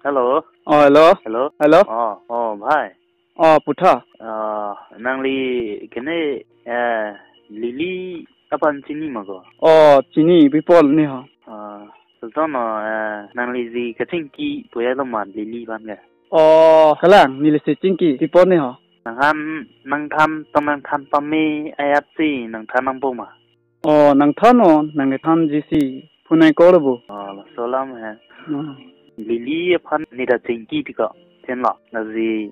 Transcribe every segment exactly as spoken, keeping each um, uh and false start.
Hello. Oh, hello. Hello. Hello. Oh, oh, bhai. Oh, putha. Ah, nangli kene, eh, Lily aphan chini ma ko? Oh, chini, pi apot ne ho? Ah, sultan no, eh, nangli si kachingki pu ya lo ma Lily aphan ke? Oh, kalang, neli si chingki, pi apot ne ho? Nanghan, nangthan, tong nangthan pame ayat si nangthan nangpo ma? Oh, nangthan non, nangthanji si phone nang-call bo. Oh, laso alam he. Oh. Lily aphan ne ta chingki ti ko. Chenlo. Lasi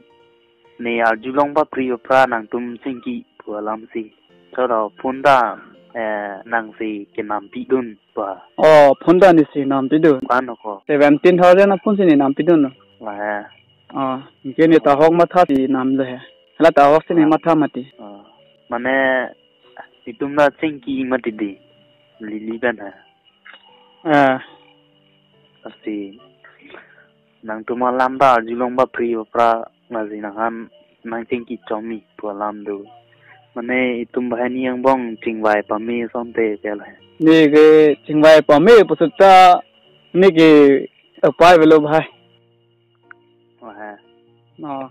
ne arjulong bapri bapra nangtum chingki pu alam si. Choro phone ta, eh, nang si kenam pidun pa. Oh, phone ta ne si nam pidun. Kan ko. Seventeen thousand a phone si ne nam pidun. Wah. Oh, anke ne ta ahok matha si namlo he. Hala ta ahok si ne matha mati. Oh. Mane itum ta chingki mati di. Lily pen ha. Ah. Lasi nangtum alam ta arjulong bapri bapra lasi nanghan nangchingki chomi pu alam do. Mane itum banghini angbong chingvai pame asonte tel he. Ne ke chingvai pame pu seta ne ke upai avelo bhai. Oh, he. Oh.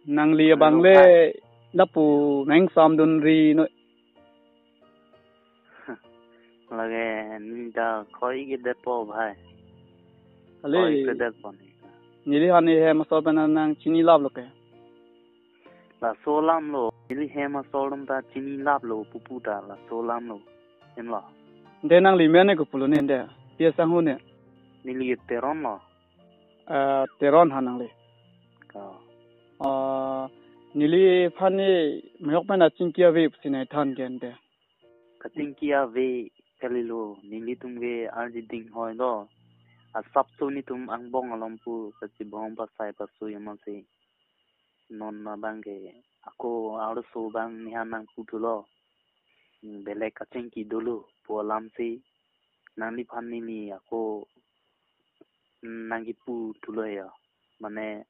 Nangli abang le lapu nang samdun ri no. Lake ne ta khoi ke det po bhai. Khoi ke det po ne. Neli han ne hem asor pen nang chini laplo ke. Laso alam lo. Neli hem asor dam ta chini laplo pupu ta laso alam lo. Hemlo. De nangli men ne kopulo ne de. Pi asangho ne. Neli Teron lo. Ah, Teron ha nangli. Oh. Ah, neliphan ne mahok pen achingki ave pusi nangthan ke de. Kachingki ave kalilo, nelitum ke arji ding hoi lo. Asapso netum angbong alom pu kachibong pasai pasu yamase. Non abang ke ako arloso abang nehan nangpu thulo. Belek kachingki dolo pu alam si nangliphan neli ako nangkipu thulo ya. Mane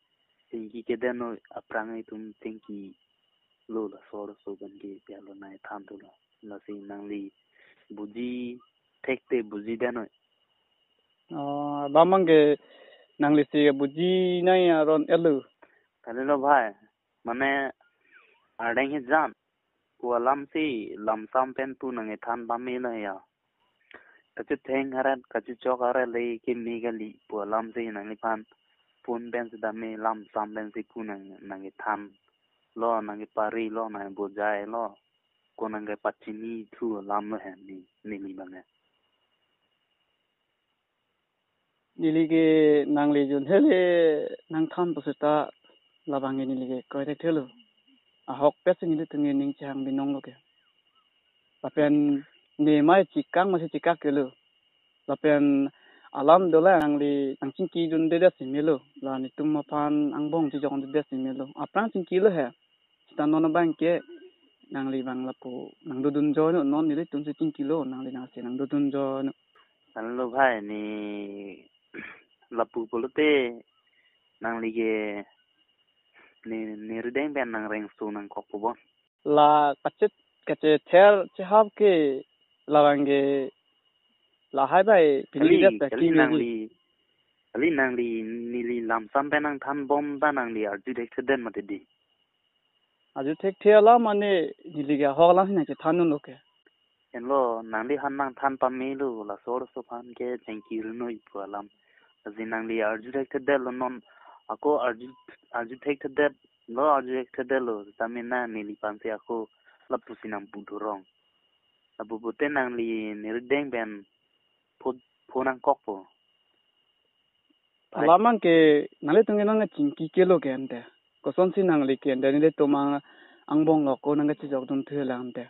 chingki kedet noi, aphrang itum chingkilo laso arloso pen ke pi alo nangthan thulo. Lasi nangli buji thekte buji det noi. Oh, abang ke nangli si buji nai aron elo. Kalilo bhai, mane ardeng hijan pu alam si lamsam pen pu nangthan pame lo ya. Kachetheng aret, kachechok aret le keme kali pu alam si nangliphan phone pen si dame lamsam pen si pu nang, nangthan lo, nangpari lo, nangbujai lo, ko nangpachini thu alam lo he ne, neli abang he. Neli ke nangli jun hele nangthan pu seta labang ke neli ke kroi thekthelo. Ahokpet si nelitum ke ning chehang binong lo ke. Lapen ne mai chikang masi chikak kelo. Lapen alam dola nangli nangchingki dundedet si melo. La netum aphan angbong chejokdedet si melo. Aphrang chingkilo he. Seta non abang ke nangli abang lapu nangdodun jono, non nelitum si chingkilo, nangli nang si nangdodun jono. Kalilo bhai, ne lapu pulote nangli ke ne, ne rideng pen nangrengso nangkokpo bon. La kachet, kachether chehap ke labang ke lahai bai pini kali, det ta kali ki nangli, kali nangli neli lamsam pen nangthan bom ta nangli arju thekthedet mati di. Arju thekthe alam mane neli ke ahok alam si nangchethan dunlo ke. Henlo, nangliphan nangthan pamelo, laso arloso aphan ke chingki ri noi pu alam. Lasi nangli arju thekthedetlo non, ako arju, arju thekthedet lo, arju thekthedetlo, seta mena neliphan si ako lapusi nangpu thurong. Lapu pute nangli ne rideng pen pho, pho nangkokpo. Bhai. Alam abang ke nanglitum ke nangchingki kelo ke ante. Kosonsi nangli ke ante nelitum ang, angbong lo ko nangkachejokdun thu lang ante.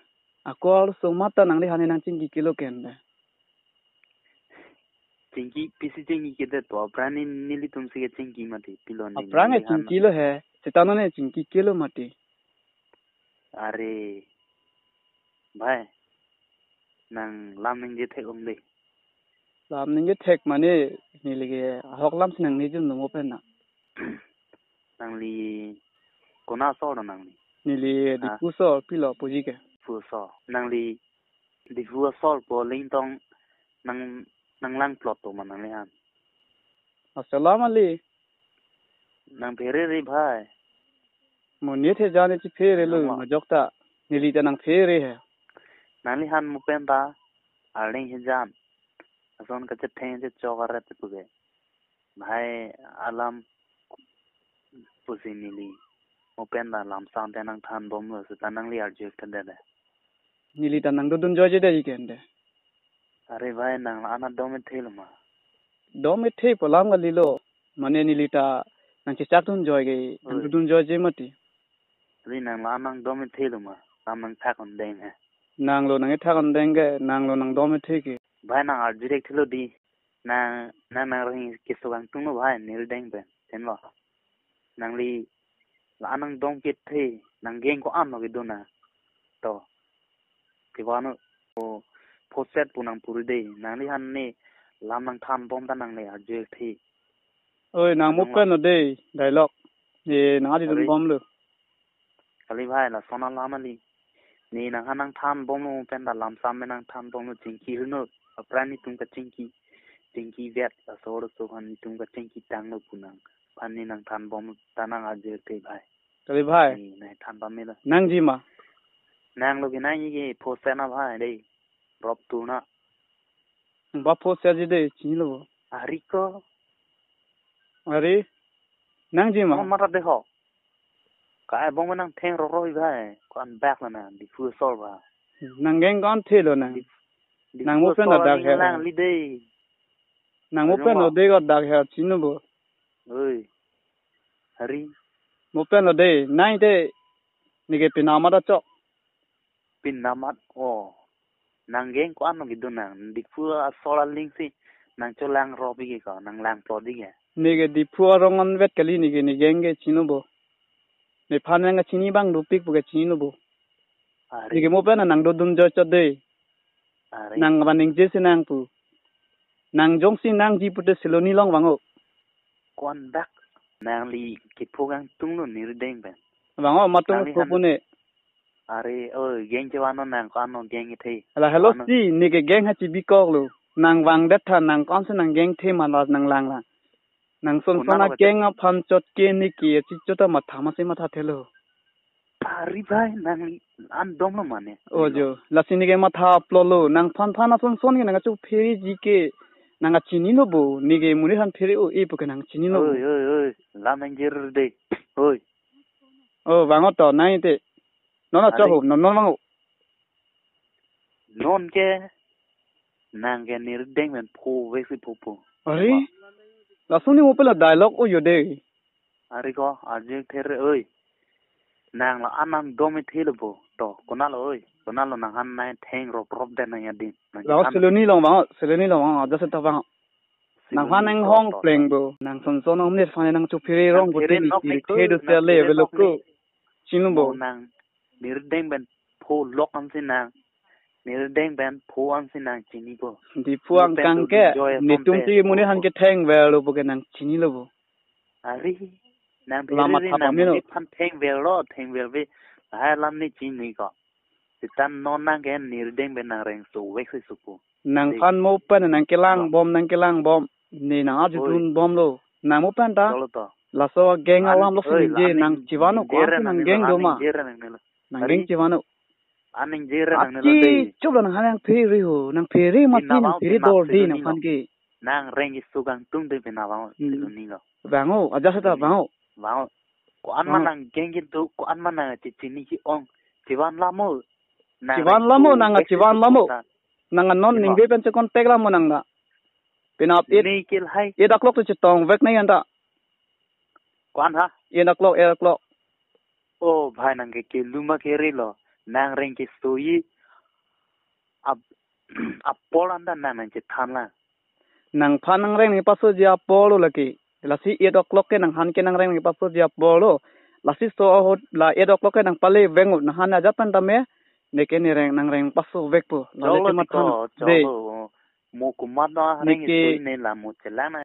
Ako arloso amat ta nangliphan ne nangchingki kelo ke ante. Chingki pisi chingki kedet po, aphrang ne nelitum si kechingki mati, pilo ne aphrang ne neli han chingkilo he, seta non ne chingki kelo mati. Are, bhai, nang lam ningje thek ong de. Lam ningje thek mane neli ke ahok alam si nangningje dunlo mo pen na. Nangli kona asor nangli? Neli ha? Diphu asor, pilo puji ke. Diphu asor. Nangli Diphu asor pu alingtong nang, nanglang plot to ma nangliphan? Asalam ali. Nang phere re bhai. Mo net he jan e chiphere lo, nang ma- majok ta. Neli ta nang phere he. Nangli han mo pen ta arning he jan. Ason kachetheng chechok aret puke. Bhai alam pusi neli mo pen ta lamsam te nang than bomlo seta nangli arju ek thende de. Neli ta nang dodun joije de ikende. Are bhai nang la-an dom ethe lo ma. Dom ethe pu alam kalilo. Mane neli ta nang chechak dun joike nang Oi. dodun joije mati. Ri nang la-an dom ethe lo ma. Lam nang thak on deng he. Nang lo nang ethak on deng ke, nang lo nang dom ethe ke. Bhai nang arju ek thelo di. Nang nang nang reng keso kangtung lo bhai neli deng pen. Sen lo. Nangli la-an dom kethe nang geng ko-an lo kedun na. To. Kevang o phoset pu nang puri de. Nangli han ne lam nang than bom ta nangli arju ek the. Oi, nang mo Nang ma- pen lo de, dialogue. Ye, nang adi dun Oi. bomlo. Kali bhai lason alam ali. Ne nang han nang than bomlo pen ta lamsam me nang than bomlo chingki hunu. Apran netum kachingki. Chingki vet asor so han netum kachingki tanglo pu nang. Phan ne nang than bomlo ta nang arju ek the bhai. Kali bhai. Ne nang than pamelo. Nangji ma? Nang lo ke nangji ke phoset na bhai de. Rop tu na. Ba phoset ji de, chinilo. Ari ko. Ari. Nangji ma? Mo mara de ho. Ka ai bong nang theng roro hi bhai. Ko-an bak la na, Diphu asor ba. Nang geng ko-an the lo na. Dip-, Nang Diphu mo pen asor dak aling he. Lang li de. Nang mo Ano pen ma? lo de ko dak he chinu bo. Oi. Ari. Mo pen lo de, nai te, neke pinam amat chok. Pinam amat, oh. Nang geng ko-an lo kedun nang, Diphu asor aling si, nang cholang rop ke ko, nang langplot ke. Neke Diphu arong anvet kali neke ne geng ke chinu bo. Nephan nang kachini abang dopik pu ke chinu bo. Are. Neke mo pen nang dodun joi chot de. Are. Nang kapaningje si nang pu. Nang jongsi nangji pute Siloni along vang o. Ko-an dak. Nangli kepho kangtung lo neli deng pen. Vang o matung Nangli pho han- pune. Are, oi, geng chevan o nang ko-an lo geng kethe. Lahelo Ko-an lo- si, neke geng ha chibi kok lo. Nang vang det tha nang ko-an si nang geng the ma la nang lang lang. Nang son Ko-an son lo akeng aphan chot ke neke chichot ta matha masi matha thelo. Ari bhai nangli an dom lo mane. O jo, lasi neke matha plot lo, nang phan phan ason son ke nang kacho phere ji ke, nang kachini lo bo, neke monit aphan phere o-e pu ke nang chini lo bo. Oi, oi, oi, lam nang jer de. Oi. O, vang o to, nai te. Non Are. acho ho, non, non vang o. Non ke, nang ke neli deng pen pho vek si pho pho. Are? Lason ne mo pen la dialogue o jo de. Are ko, arju ek the re oi. Nang la-an dom ethe lo bo. To, ko-an lo oi. Ko-an lo nang han nai theng rop rop de nang adin. Nang Vang o han Siloni along vang o, Siloni along vang o, just ta vang o. Nang Siloni han nang to, hong to, pleng to. bo. Nang son son om ne fan nang chuphere Nang rong bo phere te ni nok phere ne ko, the do nang se le phere velo nok ko. ne. Chinu bo. Mo nang neli deng pen pho lok an si nang. Neli deng pen pho an si nang chini ko. Diphu Mo pen angkang dodun ke, joi netum ason si pen monit pho aphan ko. ketheng ver lo bo ke nang chini lo bo. Ari, nang Lama phere re thap nang amino. monit aphan theng ver lo, theng ver ve. Hai lam ne chini ko. Sitan non nang ke neli deng pen nang reng so vek si supu. Nang Dei. phan mo pen nang kelang Ba. bom, nang kelang bom. Ne nang aju Oi. dun bom lo. Nang mo pen ta. Cholo to. Laso geng An-, alam lo oi, sini je an nang ning-, chivan o ningje ko-an re si nang nang geng nelo, do an ma. ningje re nang nelo. Nang Ari? geng chivan o. An ningje re nang nelo Achi dei. chup lo nang han nang phere ho. Nang phere mati Pinabang, nang phere pinabang dor di nang Siloni phan lo. ke. Nang reng keso kangtung de pinabang Hmm. Siloni lo. Vang o, aja seta Siloni. vang o. Vang o. Ko-an ma Vang o. nang geng kedo, ko-an ma nang chichini ke-ong. Chivan lamo. Nang Chivan reng lamo, so nang vek si chivan supu lamo. ta. Nang non Sima. ningve pen che contact lamo nang da. Penap eight, Nei kel hai. eight o'clock to chetong vek nai anta. Ko-an ha? Eight o'clock, eight o'clock. Oh, bhai nang ke kelu ma kere lo. Nang reng keso-i ap-, apor anta nang nang chethan la. Nang phan nang reng nang paso ji apor lo lake. Lasi eight o'clock ke nang han ke nang reng nang paso ji apor lo. Lasi so ahut la eight o'clock ke nang pale veng o nang han ajat pen tame. Neke ne reng nang reng paso vek po. La Cholo leke mathan tiko, de. cholo. Mo komat no reng Neke keso-i ne la mo chelang na.